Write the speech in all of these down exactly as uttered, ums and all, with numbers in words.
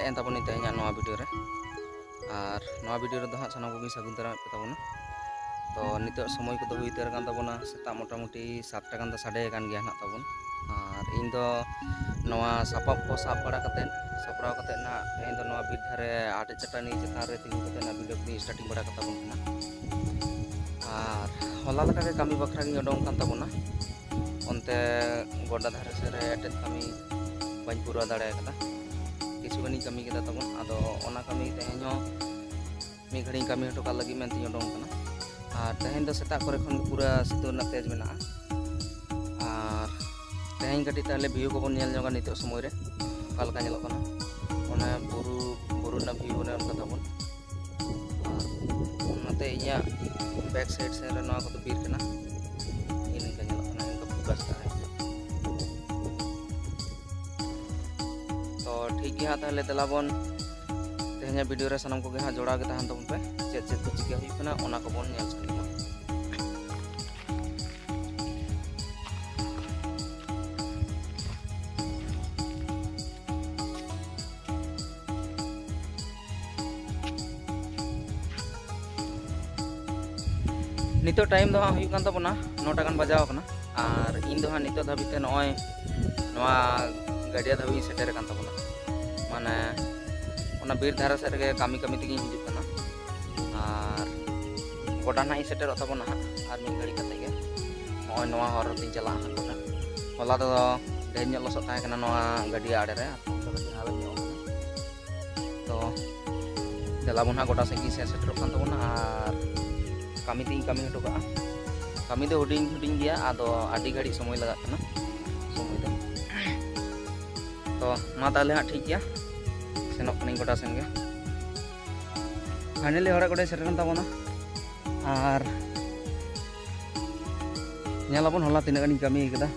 ᱮᱱ ᱛᱟᱵᱚᱱᱤᱧ ᱛᱮᱦᱮᱧᱟᱜ ᱱᱚᱣᱟ ᱵᱷᱤᱰᱤᱭᱳ ᱨᱮ᱾ ᱟᱨ ᱱᱚᱣᱟ ᱵᱷᱤᱰᱤᱭᱳ ᱨᱮᱫᱚ ᱦᱟᱸᱜ ᱥᱟᱱᱟᱢ ᱠᱚᱜᱮᱧ ᱥᱟᱹᱜᱩᱱ ᱫᱟᱨᱟᱢᱮᱫ ᱯᱮ ᱛᱟᱵᱚᱱᱟ᱾ ᱛᱚ ᱱᱤᱛᱚᱜ ᱥᱚᱢᱚᱭ ᱠᱚᱫᱚ ᱦᱩᱭ ᱩᱛᱟᱹᱨ ᱟᱠᱟᱱ ᱛᱟᱵᱚᱱᱟ, ᱥᱮᱛᱟᱜ ᱢᱚᱴᱟᱢᱩᱴᱤ ᱥᱟᱛᱴᱟ ᱜᱟᱱ ᱫᱚ ᱥᱟᱰᱮ ᱟᱠᱟᱱ ᱜᱮᱭᱟ ᱱᱟᱦᱟᱜ ᱛᱟᱵᱚᱱ᱾ ᱟᱨ ᱤᱧ ᱫᱚ ᱱᱚᱣᱟ ᱥᱟᱯᱟᱵ ᱠᱚ ᱥᱟᱵ ᱵᱟᱲᱟ ᱠᱟᱛᱮᱫ, ᱥᱟᱯᱲᱟᱣ ᱠᱟᱛᱮᱫ ᱱᱟᱦᱟᱜ ᱛᱮᱦᱮᱧ ᱫᱚ ᱱᱚᱣᱟ ᱵᱤᱨ ᱫᱷᱟᱨᱮ ᱟᱴᱮᱫ ᱪᱟᱹᱴᱟᱹᱱᱤ ᱪᱮᱛᱟᱱ ᱨᱮ ᱛᱤᱸᱜᱩ ᱠᱟᱛᱮᱫ ᱱᱟᱦᱟᱜ ᱵᱷᱤᱰᱤᱭᱳ ᱠᱚᱫᱚᱧ ᱥᱴᱟᱨᱴᱤᱝ ᱵᱟᱲᱟ ᱠᱟᱛᱟ ᱵᱚᱱ ᱠᱟᱱᱟ᱾ ᱟᱨ ᱦᱚᱞᱟ ᱞᱮᱠᱟᱜᱮ ᱠᱟᱹᱢᱤ ᱵᱟᱠᱷᱨᱟ ᱜᱤᱧ ᱩᱰᱩᱝ ᱠᱟᱱ ᱛᱟᱵᱚᱱᱟ᱾ ᱚᱱᱛᱮ ᱜᱚᱰᱟ ᱫᱷᱟᱨᱮ ᱥᱮᱫ ᱨᱮ ᱮᱴᱮᱫ ᱠᱟᱹᱢᱤ ᱵᱟᱹᱧ ᱯᱩᱨᱟᱹᱣ ᱫᱟᱲᱮ ᱟᱠᱟᱫᱟ᱾ ᱠᱤᱪᱷᱩ ᱜᱟᱱᱤᱧ ᱠᱟᱹᱢᱤ ᱠᱮᱫᱟ ᱛᱟᱵᱚᱱ, ᱟᱫᱚ ᱚᱱᱟ ᱠᱟᱹᱢᱤ ᱛᱮᱦᱮᱧ ᱦᱚᱸ ᱢᱤᱫ ᱜᱷᱟᱹᱲᱤᱡ ᱤᱧ ᱠᱟᱹᱢᱤ ᱦᱚᱴᱚ ᱠᱟᱜ ᱞᱟᱹᱜᱤᱫ ᱢᱮᱱᱛᱮᱧ ᱩᱰᱩᱝ ᱠᱟᱱᱟ᱾ ᱟᱨ ᱛᱮᱦᱮᱧ ᱫᱚ ᱥᱮᱛᱟᱜ ᱠᱚᱨᱮ ᱠᱷᱚᱱ ᱜᱮ ᱯᱩᱨᱟᱹ ᱥᱤᱛᱩᱝ ᱨᱮᱱᱟᱜ ᱛᱮᱡᱽ ᱢᱮᱱᱟᱜᱼᱟ᱾ ᱟᱨ ᱛᱮᱦᱮᱧ ᱠᱟᱹᱴᱤᱡ ᱛᱟᱦᱚᱞᱮ ᱵᱷᱤᱭᱩ ᱠᱚᱵᱚᱱ ᱧᱮᱞ ᱧᱚᱜᱟ ᱱᱤᱛᱚᱜ ᱥᱚᱢᱚᱭ ᱨᱮ ᱚᱠᱟ ᱞᱮᱠᱟ ᱧᱮᱞᱚᱜ ᱠᱟᱱᱟ᱾ ᱚᱱᱮ ᱵᱩᱨᱩ, ᱵᱩᱨᱩ ᱨᱮᱱᱟᱜ ᱵᱷᱤᱭᱩ ᱚᱱᱮ ᱚᱱᱠᱟ ᱛᱟᱵᱚᱱ᱾ ᱟᱨ ᱱᱚᱛᱮ ᱤᱧᱟᱹᱜ ᱵᱮᱠ ᱥᱟᱭᱤᱰ ᱥᱮᱫ ᱨᱮ ᱱᱚᱣᱟ ᱠᱚᱫᱚ ᱵᱤᱨ ᱠᱟᱱᱟ᱾ ᱤᱱᱠᱟᱹ ᱧᱮᱞᱚᱜ ᱠᱟᱱᱟ, ᱤᱱᱠᱟᱹ ᱯᱷᱳᱠᱟᱥ ᱠᱟᱜᱼᱟᱭ᱾ ᱛᱚ ᱴᱷᱤᱠ ᱜᱮᱭᱟ ᱦᱟᱸᱜ, ᱛᱟᱦᱚᱞᱮ ᱫᱮᱞᱟ ᱵᱚᱱ ᱛᱮᱦᱮᱧᱟᱜ ᱵᱷᱤᱰᱤᱭᱳ ᱨᱮ ᱥᱟᱱᱟᱢ ᱠᱚᱜᱮ ᱦᱟᱸᱜ ᱡᱚᱲᱟᱣ ᱜᱮ ᱛᱟᱦᱮᱱ ᱛᱟᱵᱚᱱ ᱯᱮ᱾ ᱪᱮᱫ ᱪᱮᱫ ᱠᱚ ᱪᱤᱠᱟᱹ ᱦᱩᱭᱩᱜ ᱠᱟᱱᱟ ᱚᱱᱟ ᱠᱚᱵᱚᱱ ᱧᱮᱞ ᱥᱟᱹᱨᱤ ᱢᱟ᱾ ᱱᱤᱛᱚᱜ ᱴᱟᱭᱤᱢ ᱫᱚ ᱦᱟᱸᱜ ᱦᱩᱭᱩᱜ ᱠᱟᱱ ᱛᱟᱵᱚᱱᱟ ᱱᱚᱴᱟ ᱜᱟᱱ ᱵᱟᱡᱟᱣ ᱟᱠᱟᱱᱟ᱾ ᱟᱨ ᱤᱧ ᱫᱚ ᱦᱟᱸᱜ ᱱᱤᱛᱚᱜ ᱫᱷᱟᱹᱵᱤᱡ ᱛᱮ ᱱᱚᱜᱼᱚᱭ ᱱᱚᱣᱟ ᱜᱟᱹᱰᱭᱟᱹ ᱫᱷᱟᱹᱵᱤᱡ ᱤᱧ ᱥᱮᱴᱮᱨ ᱟᱠᱟᱱ ᱛᱟᱵᱚᱱᱟ᱾ ᱢᱟᱱᱮ ᱚᱱᱟ ᱵᱤᱨ ᱫᱷᱟᱨᱮ ᱥᱮᱫ ᱨᱮᱜᱮ ᱠᱟᱹᱢᱤ ᱠᱟᱹᱢᱤ ᱛᱮᱜᱮᱧ ᱦᱤᱡᱩᱜ ᱠᱟᱱᱟ᱾ ᱟᱨ ᱜᱚᱰᱟ ᱱᱟᱦᱟᱜ ᱤᱧ ᱥᱮᱴᱮᱨᱚᱜ ᱛᱟᱵᱚᱱᱟ ᱦᱟᱸᱜ ᱟᱨ ᱢᱤᱫ ᱜᱷᱟᱹᱲᱤ ᱠᱟᱛᱮ ᱜᱮ᱾ ᱱᱚᱜᱼᱚᱭ ᱱᱚᱣᱟ ᱦᱚᱨ ᱨᱮᱫᱚᱧ ᱪᱟᱞᱟᱜᱼᱟ ᱦᱟᱸᱜ ᱜᱚᱰᱟ᱾ ᱦᱚᱞᱟ ᱫᱚ ᱰᱷᱮᱨ ᱧᱚᱜ ᱞᱚᱥᱚᱫ ᱛᱟᱦᱮᱸ ᱠᱟᱱᱟ ᱱᱚᱣᱟ ᱜᱟᱹᱰᱭᱟᱹ ᱟᱲᱮ ᱨᱮ, ᱟᱨ ᱛᱮᱦᱮᱧ ᱫᱚ ᱠᱟᱹᱴᱤᱡ ᱦᱟᱣᱮᱫ ᱧᱚᱜ ᱠᱟᱱᱟ᱾ ᱛᱚ ᱫᱮᱞᱟ ᱵᱚᱱ ᱦᱟᱸᱜ ᱜᱚᱰᱟ ᱥᱮᱫ ᱜᱮ ᱥᱮᱱ ᱥᱮᱴᱮᱨᱚᱜ ᱠᱟᱱ ᱛᱟᱵᱚᱱᱟ᱾ ᱟᱨ ᱠᱟᱹᱢᱤ ᱛᱮᱜᱮᱧ ᱠᱟᱹᱢᱤ ᱦᱚᱴᱚ ᱠᱟᱜᱼᱟ᱾ ᱠᱟᱹᱢᱤ ᱫᱚ ᱦᱩᱰᱤᱧ ᱦᱩᱰᱤᱧ ᱜᱮᱭᱟ, ᱟᱫᱚ ᱟᱹᱰᱤ ᱜᱷᱟᱹᱲᱤᱡ ᱥᱚᱢᱚᱭ ᱞᱟᱜᱟᱜ ᱠᱟᱱᱟ ᱥᱚᱢᱚᱭ ᱫᱚ᱾ ᱛᱚ ᱢᱟ ᱛᱟᱦᱚᱞᱮ ᱦᱟᱸᱜ ᱴᱷᱤᱠ ᱜᱮᱭᱟ, ᱥᱮᱱᱚᱜ ᱠᱟᱹᱱᱟᱹᱧ ᱜᱚᱰᱟ ᱥᱮᱱ ᱜᱮ᱾ ᱯᱷᱟᱭᱱᱟᱞᱤ ᱦᱚᱲᱟᱜ ᱜᱚᱰᱟᱭ ᱥᱮᱴᱮᱨ ᱠᱟᱱ ᱛᱟᱵᱚᱱᱟ᱾ ᱟᱨ ᱧᱮᱞ ᱟᱵᱚᱱ ᱦᱚᱞᱟ ᱛᱤᱱᱟᱹᱜ ᱜᱟᱱᱤᱧ ᱠᱟᱹᱢᱤ ᱠᱟᱫᱟ,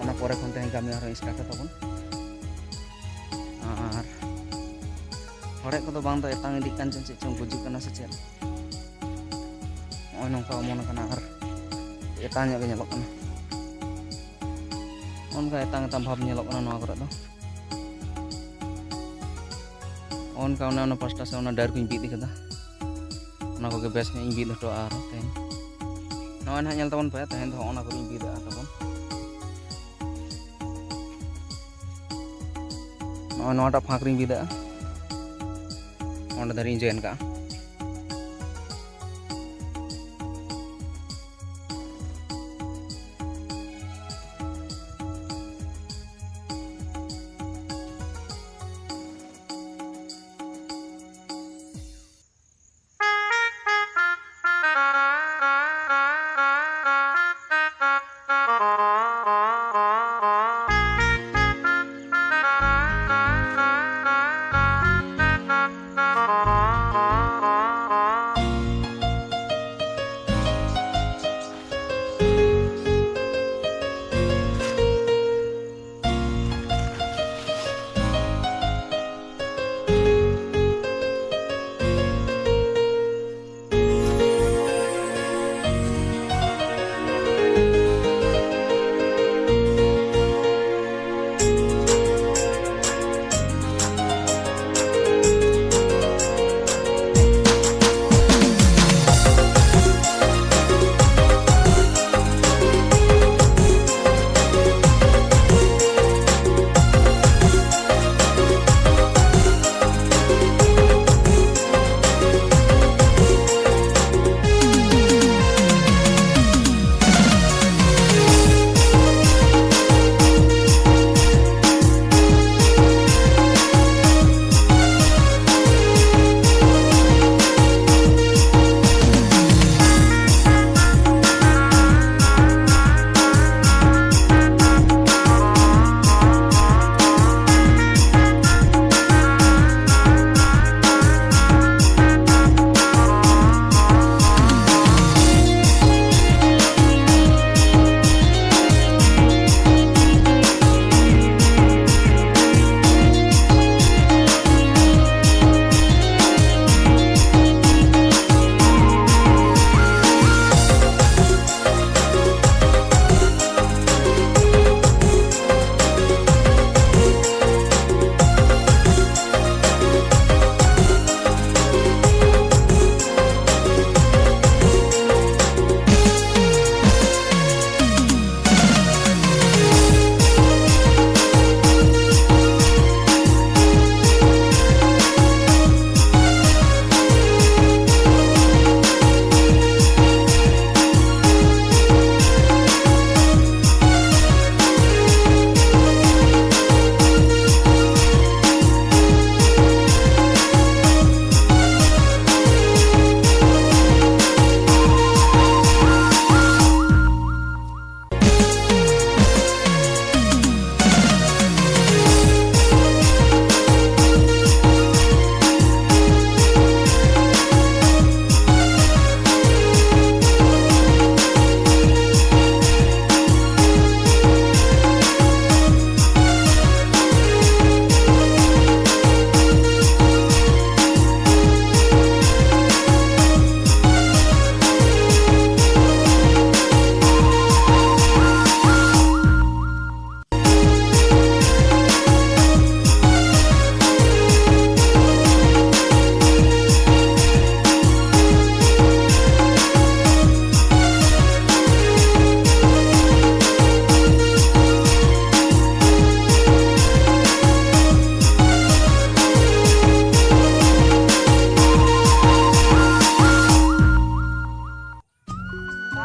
ᱚᱱᱟ ᱯᱚᱨᱮ ᱠᱷᱚᱱ ᱛᱮᱦᱮᱧ ᱠᱟᱹᱢᱤ ᱟᱨᱦᱚᱸ ᱥᱴᱟᱨᱴ ᱛᱟᱵᱚᱱ᱾ ᱟᱨ ᱦᱚᱲᱮᱡ ᱠᱚᱫᱚ ᱵᱟᱝ ᱫᱚ ᱮᱛᱟᱝ ᱤᱫᱤᱜ ᱠᱟᱱ ᱪᱚᱝ, ᱪᱮᱫ ᱪᱚᱝ ᱜᱩᱡᱩᱜ ᱠᱟᱱᱟ ᱥᱮ ᱪᱮᱫ, ᱱᱚᱜᱼᱚᱭ ᱱᱚᱝᱠᱟ ᱚᱢᱚᱱ ᱟᱠᱟᱱᱟ ᱟᱨ ᱮᱛᱟᱝ ᱧᱚᱜ ᱜᱮ ᱧᱮᱞᱚᱜ ᱠᱟᱱᱟ᱾ ᱚᱱᱠᱟ ᱮᱛᱟᱝ ᱮᱛᱟᱝ ᱵᱷᱟᱵᱽ ᱧᱮᱞᱚᱜ ᱠᱟᱱᱟ ᱱᱚᱣᱟ ᱠᱚᱨᱮ ᱫᱚ᱾ ᱚᱱᱠᱟ ᱚᱱᱮ ᱚᱱᱟ ᱯᱟᱥᱴᱟ ᱥᱮ ᱚᱱᱟ ᱰᱟᱹᱨ ᱠᱚᱧ ᱵᱤᱫ ᱠᱟᱫᱟ᱾ ᱚᱱᱟ ᱠᱚᱜᱮ ᱵᱮᱥ ᱧᱚᱜ ᱤᱧ ᱵᱤᱫ ᱦᱚᱴᱚ ᱟᱜᱼᱟ ᱟᱨᱦᱚᱸ ᱛᱮᱦᱮᱧ᱾ ᱱᱚᱜᱼᱚᱭ ᱱᱟᱦᱟᱜ ᱧᱮᱞ ᱛᱟᱵᱚᱱ ᱯᱮ, ᱛᱮᱦᱮᱧ ᱫᱚ ᱦᱚᱸᱜᱼᱚ ᱱᱟ ᱠᱚᱨᱮᱧ ᱵᱤᱫ ᱟᱜᱼᱟ ᱛᱟᱵᱚᱱ᱾ ᱱᱚᱜᱼᱚᱭ ᱱᱚᱣᱟᱴᱟᱜ ᱯᱷᱟᱸᱠ ᱨᱤᱧ ᱵᱤᱫ ᱟᱜᱼᱟ, ᱚᱸᱰᱮ ᱫᱷᱟᱹᱨᱤᱡ ᱤᱧ ᱡᱚᱭᱮᱱ ᱠᱟᱜᱼᱟ᱾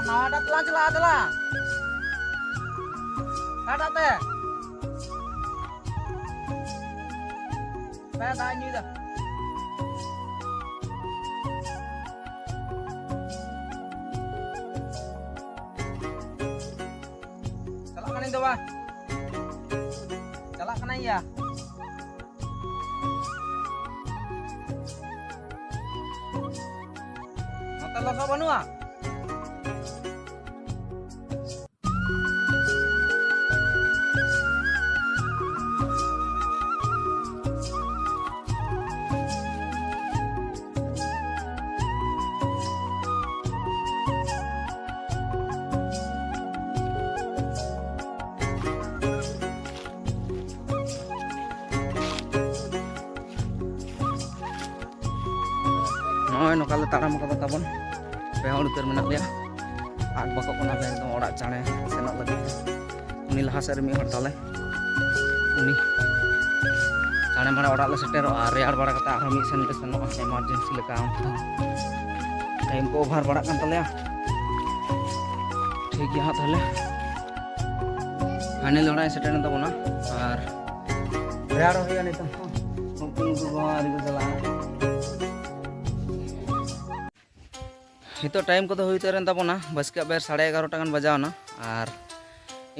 ᱦᱟᱴᱟᱜ ᱛᱮᱞᱟᱝ ᱪᱟᱞᱟᱜᱼᱟ, ᱫᱮᱞᱟ᱾ ᱦᱟᱴᱟᱜ ᱛᱮ᱾ ᱯᱮ ᱫᱟᱜ ᱧᱩᱭ ᱫᱟ᱾ ᱪᱟᱞᱟᱜ ᱠᱟᱹᱱᱟᱹᱧ ᱫᱚ ᱵᱟ᱾ ᱪᱟᱞᱟᱜ ᱠᱟᱹᱱᱟᱹᱧ ᱭᱟ᱾ ᱱᱚᱛᱮ ᱞᱚᱥᱚᱫ ᱵᱟᱹᱱᱩᱜᱼᱟ? ᱱᱚᱜᱼᱚᱭ ᱱᱚᱝᱠᱟ ᱞᱮ ᱛᱟᱲᱟᱢ ᱠᱟᱫᱟ ᱛᱟᱵᱚᱱ, ᱯᱮ ᱦᱚᱲ ᱩᱛᱟᱹᱨ ᱢᱮᱱᱟᱜ ᱞᱮᱭᱟ᱾ ᱟᱴ ᱵᱟᱠᱚ ᱠᱟᱱᱟ ᱞᱮ ᱮᱠᱫᱚᱢ ᱚᱲᱟᱜ ᱪᱟᱬᱮ ᱥᱮᱱᱚᱜ ᱞᱟᱹᱜᱤᱫ ᱛᱮ᱾ ᱩᱱᱤ ᱞᱟᱦᱟ ᱥᱮᱫ ᱨᱮ ᱢᱤᱫ ᱦᱚᱲ ᱛᱟᱞᱮ, ᱩᱱᱤ ᱪᱟᱬᱮ ᱢᱟᱲᱮ ᱚᱲᱟᱜ ᱞᱮ ᱥᱮᱴᱮᱨᱚᱜᱼᱟ᱾ ᱨᱮᱭᱟᱲ ᱵᱟᱲᱟ ᱠᱟᱛᱮ ᱟᱨᱦᱚᱸ ᱢᱤᱫ ᱥᱮᱱ ᱞᱮ ᱥᱮᱱᱚᱜᱼᱟ, ᱮᱢᱟᱨᱡᱮᱱᱥᱤ ᱞᱮᱠᱟ᱾ ᱴᱟᱭᱤᱢ ᱠᱚ ᱳᱵᱷᱟᱨ ᱵᱟᱲᱟᱜ ᱠᱟᱱ ᱛᱟᱞᱮᱭᱟ᱾ ᱴᱷᱤᱠ ᱜᱮᱭᱟ ᱦᱟᱸᱜ ᱛᱟᱦᱚᱞᱮ, ᱯᱷᱟᱭᱱᱮᱞ ᱚᱲᱟᱜ ᱤᱧ ᱥᱮᱴᱮᱨᱮᱱ ᱛᱟᱵᱚᱱᱟ᱾ ᱟᱨ ᱨᱮᱭᱟᱲ ᱦᱩᱭᱩᱜᱼᱟ ᱱᱤᱛᱚᱝ ᱦᱚᱸ᱾ ᱩᱱᱠᱩ ᱩᱱᱠᱩ ᱠᱚᱦᱚᱸ ᱟᱹᱣᱨᱤ ᱠᱚ ᱪᱟᱞᱟᱜᱼᱟ᱾ ᱱᱤᱛᱚᱜ ᱴᱟᱭᱤᱢ ᱠᱚᱫᱚ ᱦᱩᱭ ᱩᱛᱟᱹᱨᱮᱱ ᱛᱟᱵᱚᱱᱟ, ᱵᱟᱥᱠᱮᱭᱟᱜ ᱵᱮᱨ ᱥᱟᱲᱮ ᱮᱜᱟᱨᱚᱴᱟ ᱜᱟᱱ ᱵᱟᱡᱟᱣ ᱮᱱᱟ᱾ ᱟᱨ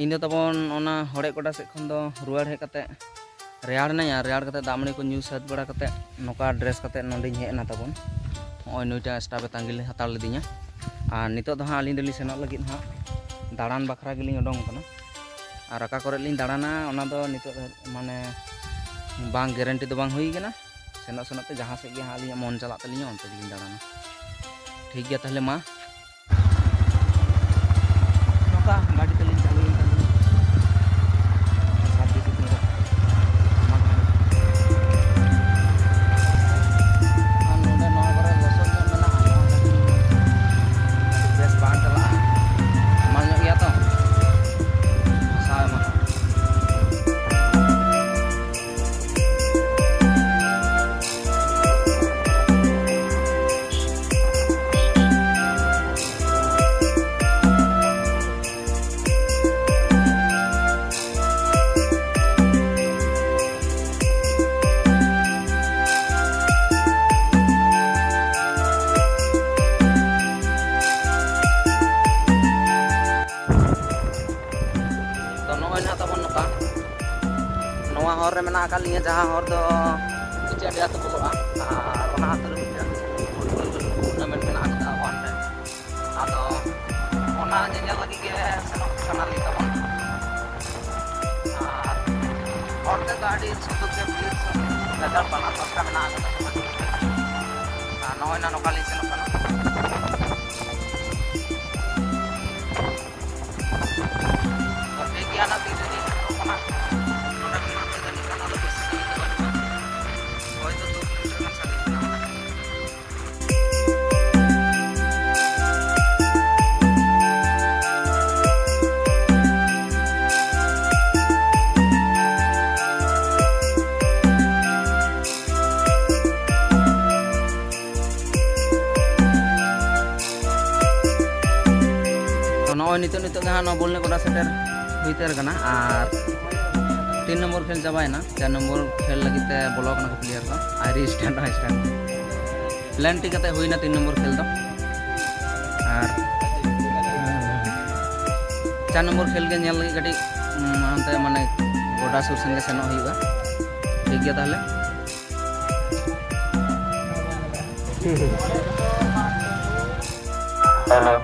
ᱤᱧ ᱫᱚ ᱛᱟᱵᱚᱱ ᱚᱱᱟ ᱦᱚᱲᱮᱡ ᱠᱚᱰᱟ ᱥᱮᱫ ᱠᱷᱚᱱ ᱫᱚ ᱨᱩᱣᱟᱹᱲ ᱦᱮᱡ ᱠᱟᱛᱮ ᱨᱮᱭᱟᱲ ᱮᱱᱟᱹᱧ, ᱟᱨ ᱨᱮᱭᱟᱲ ᱠᱟᱛᱮ ᱫᱟᱜ ᱢᱟᱹᱲᱤ ᱠᱚ ᱧᱩ ᱥᱟᱹᱛ ᱵᱟᱲᱟ ᱠᱟᱛᱮ ᱱᱚᱝᱠᱟ ᱰᱨᱮᱥ ᱠᱟᱛᱮ ᱱᱚᱸᱰᱮᱧ ᱦᱮᱡ ᱮᱱᱟ ᱛᱟᱵᱚᱱ᱾ ᱱᱚᱜᱼᱚᱭ ᱱᱩᱭᱴᱟᱜ ᱥᱴᱟᱯ ᱮ ᱛᱟᱺᱜᱤ ᱦᱟᱛᱟᱲ ᱞᱤᱫᱤᱧᱟ᱾ ᱟᱨ ᱱᱤᱛᱚᱜ ᱫᱚ ᱦᱟᱸᱜ ᱟᱹᱞᱤᱧ ᱫᱚᱞᱤᱧ ᱥᱮᱱᱚᱜ ᱞᱟᱹᱜᱤᱫ ᱦᱟᱸᱜ ᱫᱟᱬᱟᱱ ᱵᱟᱠᱷᱨᱟ ᱜᱮᱞᱤᱧ ᱩᱰᱩᱝ ᱟᱠᱟᱱᱟ᱾ ᱟᱨ ᱚᱠᱟ ᱠᱚᱨᱮ ᱞᱤᱧ ᱫᱟᱬᱟᱱᱟ ᱚᱱᱟ ᱫᱚ ᱱᱤᱛᱚᱜ ᱫᱷᱟᱹᱨᱤᱡ ᱢᱟᱱᱮ ᱵᱟᱝ ᱜᱮᱨᱮᱱᱴᱤ ᱫᱚ ᱵᱟᱝ ᱦᱩᱭ ᱠᱟᱱᱟ᱾ ᱥᱮᱱᱚᱜ ᱥᱮᱱᱚᱜ ᱛᱮ ᱡᱟᱦᱟᱸ ᱥᱮᱫ ᱜᱮ ᱦᱟᱸᱜ ᱟᱹᱞᱤᱧᱟᱜ ᱢᱚᱱ ᱪᱟᱞᱟᱜ ᱛᱟᱹᱞᱤᱧᱟ ᱚᱱᱛᱮ ᱜᱮᱞᱤᱧ ᱫᱟᱬᱟᱱᱟ᱾ ᱴᱷᱤᱠ ᱜᱮᱭᱟ ᱛᱟᱦᱚᱞᱮ ᱢᱟ᱾ ᱱᱚᱝᱠᱟ ᱜᱟᱹᱰᱤ ᱛᱟᱹᱞᱤᱧ ᱪᱟᱹᱞᱩᱭᱮᱱ ᱛᱟᱹᱞᱤᱧᱟ᱾ ᱥᱟᱛ ᱵᱤᱥ ᱛᱤᱱ ᱨᱮ᱾ ᱟᱨ ᱱᱚᱰᱮ ᱱᱚᱣᱟ ᱠᱚᱨᱮ ᱞᱚᱥᱚᱫ ᱧᱚᱜ ᱢᱮᱱᱟᱜᱼᱟ, ᱱᱚᱣᱟ ᱠᱟᱹᱴᱤᱡ ᱵᱮᱥ ᱵᱟᱝ ᱪᱟᱞᱟᱜᱼᱟ, ᱦᱟᱢᱟᱞ ᱧᱚᱜ ᱜᱮᱭᱟ ᱛᱚ, ᱜᱷᱟᱥᱟᱣ ᱮᱢᱟᱱᱚᱜᱼᱟ᱾ ᱢᱮᱱᱟᱜ ᱟᱠᱟᱫ ᱞᱤᱧᱟ, ᱡᱟᱦᱟᱸ ᱦᱚᱨ ᱫᱚ ᱤᱪᱟᱹᱰᱤ ᱟᱹᱛᱩ ᱵᱚᱞᱚᱜᱼᱟ, ᱟᱨ ᱚᱱᱟ ᱟᱹᱛᱩ ᱨᱮ ᱢᱤᱫᱴᱟᱝ ᱯᱷᱩᱴᱵᱚᱞ ᱴᱩᱨᱱᱟᱢᱮᱱᱴ ᱢᱮᱱᱟᱜ ᱟᱠᱟᱫᱟ ᱚᱱᱟ ᱨᱮ᱾ ᱟᱫᱚ ᱚᱱᱟ ᱧᱮᱧᱮᱞ ᱞᱟᱹᱜᱤᱫ ᱜᱮ ᱥᱮᱱᱚᱜ ᱥᱟᱱᱟ ᱞᱤᱧ ᱛᱟᱵᱚᱱ᱾ ᱟᱨ ᱦᱚᱨ ᱛᱮᱫᱚ ᱟᱹᱰᱤ ᱥᱩᱫᱩ ᱜᱮ ᱵᱤᱨ ᱜᱟᱡᱟᱲ ᱵᱟᱱᱟᱨ ᱯᱟᱥᱴᱟ ᱢᱮᱱᱟᱜ ᱟᱠᱟᱫᱟ᱾ ᱟᱨ ᱱᱚᱜᱼᱚᱭ ᱱᱟ ᱱᱚᱝᱠᱟ ᱞᱤᱧ ᱥᱮᱱᱚᱜ ᱠᱟᱱᱟ᱾ ᱴᱷᱤᱠ ᱜᱮᱭᱟ, ᱚᱱᱟ ᱛᱤ ᱨᱮᱞᱤᱧ ᱥᱮᱴᱮᱨᱚᱜ ᱠᱟᱱᱟ᱾ ᱱᱚᱰᱮ ᱠᱷᱚᱱᱟᱜ ᱫᱚ ᱡᱟᱹᱱᱤᱡ ᱠᱷᱟᱱ ᱟᱫᱚ ᱵᱮᱥᱤ ᱥᱟᱺᱜᱤᱧ ᱫᱚ ᱵᱟᱹᱱᱩᱜᱼᱟ᱾ ᱦᱚᱭᱛᱳ ᱫᱩ ᱠᱤᱞᱳᱢᱤᱴᱟᱨ ᱜᱟᱱ ᱥᱟᱺᱜᱤᱧ ᱢᱮᱱᱟᱜᱼᱟ᱾ ᱛᱚ, ᱱᱚᱜᱼᱚᱭ ᱱᱤᱛᱚᱜ, ᱱᱤᱛᱚᱜ ᱜᱮ ᱦᱟᱸᱜ ᱱᱚᱣᱟ ᱵᱚᱞ ᱮᱱᱮᱡ ᱜᱚᱰᱟ ᱥᱮᱴᱮᱨ ᱦᱩᱭ ᱩᱛᱟᱹᱨ ᱠᱟᱱᱟ᱾ ᱟᱨ ᱛᱤᱱ ᱱᱚᱢᱵᱚᱨ ᱠᱷᱮᱞ ᱪᱟᱵᱟᱭᱮᱱᱟ, ᱪᱟᱨ ᱱᱚᱢᱵᱚᱨ ᱠᱷᱮᱞ ᱞᱟᱹᱜᱤᱫ ᱛᱮ ᱵᱚᱞᱚ ᱠᱟᱱᱟ ᱠᱚ ᱯᱞᱮᱭᱟᱨ ᱠᱚ᱾ ᱟᱹᱣᱨᱤ ᱥᱴᱟᱨᱴ ᱦᱚᱸ ᱥᱴᱟᱨᱴ᱾ ᱯᱞᱮᱱ ᱴᱤ ᱠᱟᱛᱮ ᱦᱩᱭᱱᱟ ᱛᱤᱱ ᱱᱚᱢᱵᱚᱨ ᱠᱷᱮᱞ ᱫᱚ᱾ ᱟᱨ ᱪᱟᱨ ᱱᱚᱢᱵᱚᱨ ᱠᱷᱮᱞ ᱜᱮ ᱧᱮᱞ ᱞᱟᱹᱜᱤᱫ ᱠᱟᱹᱴᱤᱡ, ᱩᱢ, ᱦᱟᱱᱛᱮ ᱢᱟᱱᱮ ᱜᱚᱰᱟ ᱥᱩᱨ ᱥᱮᱱ ᱜᱮ ᱥᱮᱱᱚᱜ ᱦᱩᱭᱩᱜᱼᱟ᱾ ᱴᱷᱤᱠ ᱜᱮᱭᱟ ᱛᱟᱦᱚᱞᱮ᱾ ᱦᱮᱞᱳ᱾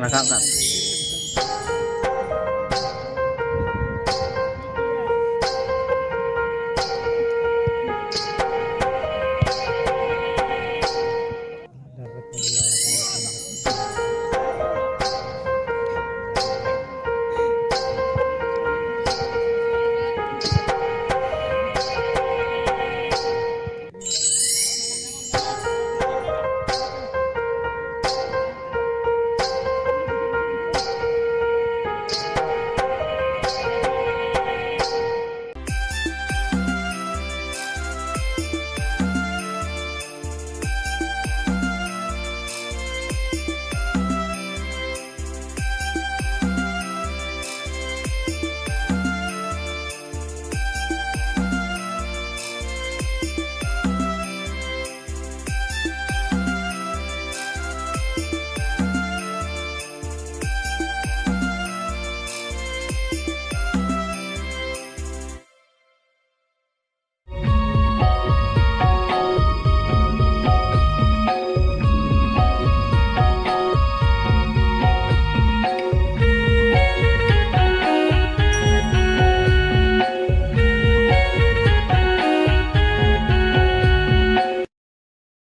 ᱨᱟᱠᱟᱵ ᱠᱟᱜ᱾